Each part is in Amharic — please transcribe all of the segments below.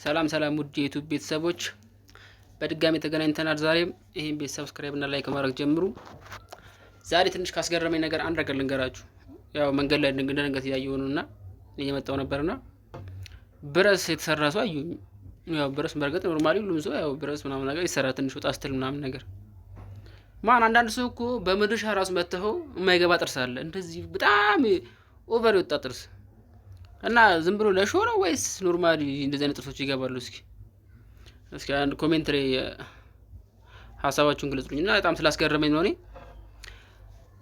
ሰላም ሰላም ውድ የ YouTube ቤተሰቦች በድጋሚ ተገናኝተናል። ዛሬም ይህን ቤት subscribe እና like ማድረግ ጀምሩ። ዛሬ ትንሽ ካስገረመኝ ነገር አንድ ነገር ልንገራችሁ። ያው መንገድ ላይ እንደድንገት እያየሁ ነውና እየመጣሁ ነበርና brace የተሰራ ሰው አየሁኝ። ያው brace በርግጥ normally ሁሉም ሰው ያው brace ምናምን ነገር ይሰራ ትንሽ ወጣ ስትል ምናምን ነገር ማን አንዳንድ ሰው እኮ በመዶሻ ራሱ መተኸው የማይገባ ጥርስ አለ። እንደዚህ በጣም over የወጣ ጥርስ እና ዝም ብሎ ለ show ነው ወይስ normally እንደዚህ አይነት ጥርሶች ይገባሉ? እስኪ አንድ comment ላይ ሀሳባችሁን ግለጹልኝ እና በጣም ስላስገረመኝ ነው እኔ።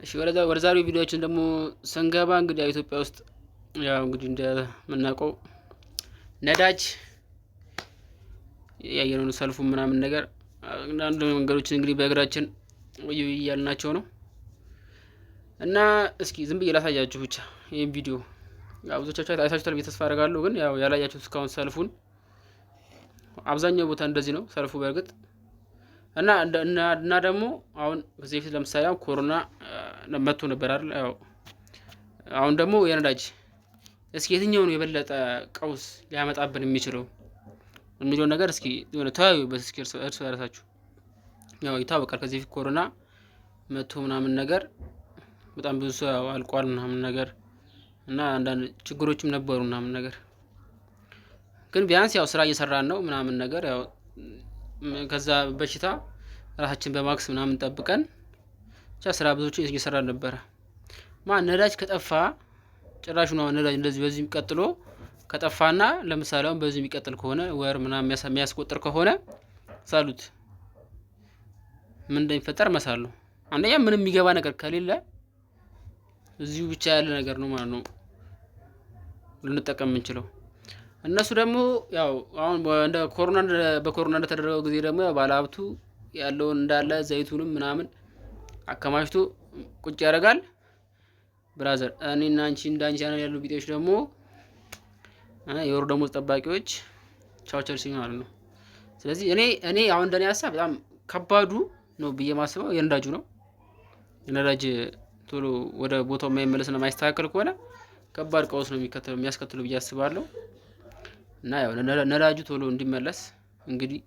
እሺ ወደ ዛሬው ቪዲዮችን ደግሞ ስንገባ እንግዲህ ኢትዮጵያ ውስጥ ያው እንግዲህ እንደምናውቀው ነዳጅ ያየነውን ሰልፉ ምናምን ነገር አንዳንድ መንገዶችን እንግዲህ በእግራችን እያልናቸው ነው እና እስኪ ዝም ብዬ ላሳያችሁ ብቻ ይህን ቪዲዮ ያው ብዙዎቻችሁ አይታችሁታል ብዬ ተስፋ አደርጋለሁ። ግን ያው ያላያችሁት እስካሁን ሰልፉን አብዛኛው ቦታ እንደዚህ ነው ሰልፉ በእርግጥ እና እና ደግሞ አሁን ከዚህ በፊት ለምሳሌ አሁን ኮሮና መጥቶ ነበር አይደል? ያው አሁን ደግሞ የነዳጅ እስኪ የትኛው ነው የበለጠ ቀውስ ሊያመጣብን የሚችለው የሚለውን ነገር እስኪ የሆነ ተወያዩበት እስኪ እርስ በርሳችሁ። ያው ይታወቃል ከዚህ በፊት ኮሮና መጥቶ ምናምን ነገር በጣም ብዙ ሰው አልቋል ምናምን ነገር እና አንዳንድ ችግሮችም ነበሩ ምናምን ነገር ግን ቢያንስ ያው ስራ እየሰራን ነው ምናምን ነገር ያው ከዛ በሽታ ራሳችን በማክስ ምናምን ጠብቀን ብቻ ስራ ብዙዎች እየሰራን ነበረ። ማን ነዳጅ ከጠፋ ጭራሽ ነው ነዳጅ እንደዚህ በዚህ ቀጥሎ ከጠፋና ለምሳሌ አሁን በዚህ የሚቀጥል ከሆነ ወር ምናምን የሚያስቆጥር ከሆነ ሳሉት ምን እንደሚፈጠር መሳሉ። አንደኛ ምንም የሚገባ ነገር ከሌለ እዚሁ ብቻ ያለ ነገር ነው ማለት ነው ልንጠቀም የምንችለው። እነሱ ደግሞ ያው አሁን እንደ ኮሮና በኮሮና እንደተደረገው ጊዜ ደግሞ ያው ባለሀብቱ ያለውን እንዳለ ዘይቱንም ምናምን አከማችቶ ቁጭ ያደርጋል። Brother እኔና አንቺ እንዳንቺ ያሉ ቢጤዎች ደግሞ የወር ደሞዝ ጠባቂዎች ቻው ቸልሲ ማለት ነው። ስለዚህ እኔ አሁን እንደኔ ሀሳብ በጣም ከባዱ ነው ብዬ ማስበው የነዳጁ ነው። የነዳጅ ቶሎ ወደ ቦታው የማይመለስና የማይስተካከል ከሆነ ከባድ ቀውስ ነው የሚከተለው የሚያስከትለው ብዬ አስባለሁ። እና ያው ነዳጁ ቶሎ እንዲመለስ እንግዲህ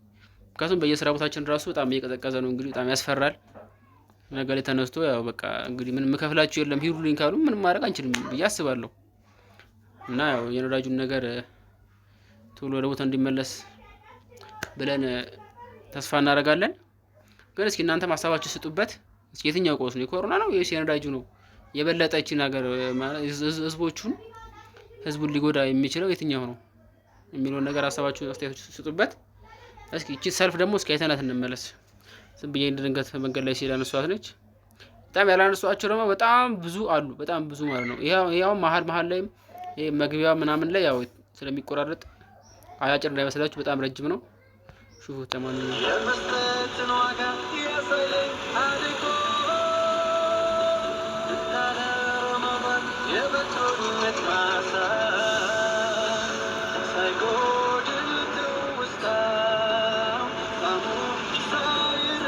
ምክንያቱም በየስራ ቦታችን ራሱ በጣም እየቀዘቀዘ ነው እንግዲህ በጣም ያስፈራል። ነገ ላይ ተነስቶ ያው በቃ እንግዲህ ምንም የምከፍላችሁ የለም ሂዱልኝ ካሉ ምንም ማድረግ አንችልም ብዬ አስባለሁ። እና ያው የነዳጁን ነገር ቶሎ ወደ ቦታው እንዲመለስ ብለን ተስፋ እናደርጋለን። ግን እስኪ እናንተም ሀሳባችሁ ስጡበት። እስኪ የትኛው ቀውስ ነው የኮሮና ነው ወይስ የነዳጁ ነው የበለጠ ይህችን ሀገር ህዝቦቹን ህዝቡን ሊጎዳ የሚችለው የትኛው ነው የሚለውን ነገር ሀሳባችሁ አስተያየቶች ስጡበት። እስኪ እቺ ሰልፍ ደግሞ እስኪ አይተናት እንመለስ። ዝም ብዬ ድንገት መንገድ ላይ ሲል ያነሷት ነች። በጣም ያላነሷቸው ደግሞ በጣም ብዙ አሉ። በጣም ብዙ ማለት ነው። ይኸው መሀል መሀል ላይም ይሄ መግቢያ ምናምን ላይ ያው ስለሚቆራረጥ አጫጭር እንዳይመስላችሁ በጣም ረጅም ነው። ሹፉት። ለማንኛውም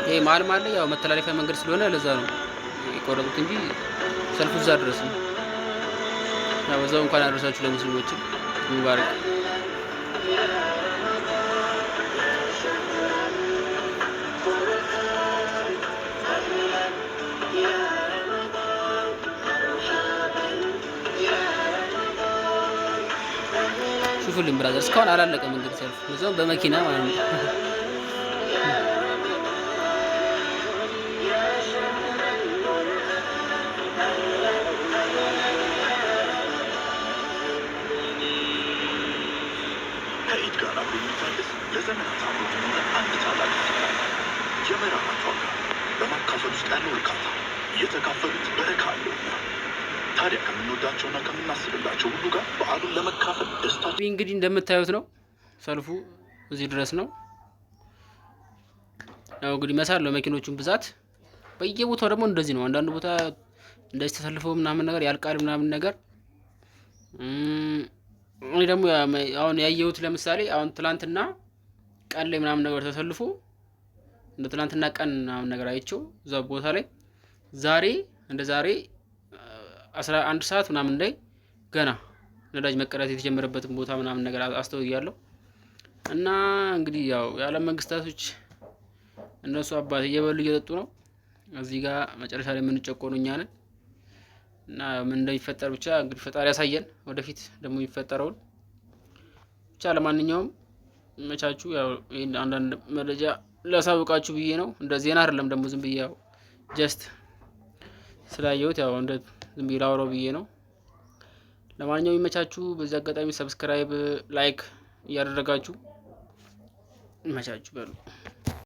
ይሄ መሀል መሀል ላይ ያው መተላለፊያ መንገድ ስለሆነ ለዛ ነው የቆረጡት እንጂ ሰልፉ እዛ ድረስ ነው። ያው በዛው እንኳን አደረሳችሁ ለሙስሊሞችም ሙባረክ። ሹፉልኝ brother እስካሁን አላለቀም እንግዲህ ሰልፉ እዛው በመኪና ማለት ነው። ከኢድ ጋር አብሮ የሚታደስ ለዘመናት አብሮ የኖረ አንድ ታላቅ እሴት አለ። የመራራት ዋጋ በማካፈል ውስጥ ያለው እርካታ የተካፈሉት በረካ አለውና። ታዲያ ከምንወዳቸውና ከምናስብላቸው ሁሉ ጋር በዓሉን ለመካፈል ደስታችን እንግዲህ እንደምታዩት ነው ሰልፉ እዚህ ድረስ ነው። ያው እንግዲህ መሳል ነው መኪኖቹን ብዛት በየቦታው ደግሞ እንደዚህ ነው። አንዳንድ ቦታ እንደዚህ ተሰልፈው ምናምን ነገር ያልቃል ምናምን ነገር። እኔ ደግሞ አሁን ያየሁት ለምሳሌ አሁን ትላንትና ቀን ላይ ምናምን ነገር ተሰልፎ እንደ ትላንትና ቀን ምናምን ነገር አይቼው እዛ ቦታ ላይ ዛሬ እንደ ዛሬ 11 ሰዓት ምናምን ላይ ገና ነዳጅ መቀዳት የተጀመረበትን ቦታ ምናምን ነገር አስተውያለሁ። እና እንግዲህ ያው የዓለም መንግስታቶች እነሱ አባት እየበሉ እየጠጡ ነው። እዚህ ጋር መጨረሻ ላይ የምንጨቆኑ እኛ ነን። እና ምን እንደሚፈጠር ብቻ እንግዲህ ፈጣሪ ያሳየን፣ ወደፊት ደግሞ የሚፈጠረውን ብቻ። ለማንኛውም መቻችሁ። ያው ይህን አንዳንድ መረጃ ላሳውቃችሁ ብዬ ነው። እንደ ዜና አይደለም ደግሞ፣ ዝም ብዬ ያው just ስላየሁት ያው እንደ ዝም ብዬ ላውራው ብዬ ነው። ለማንኛውም ይመቻችሁ። በዚህ አጋጣሚ subscribe፣ like እያደረጋችሁ ይመቻችሁ በሉ።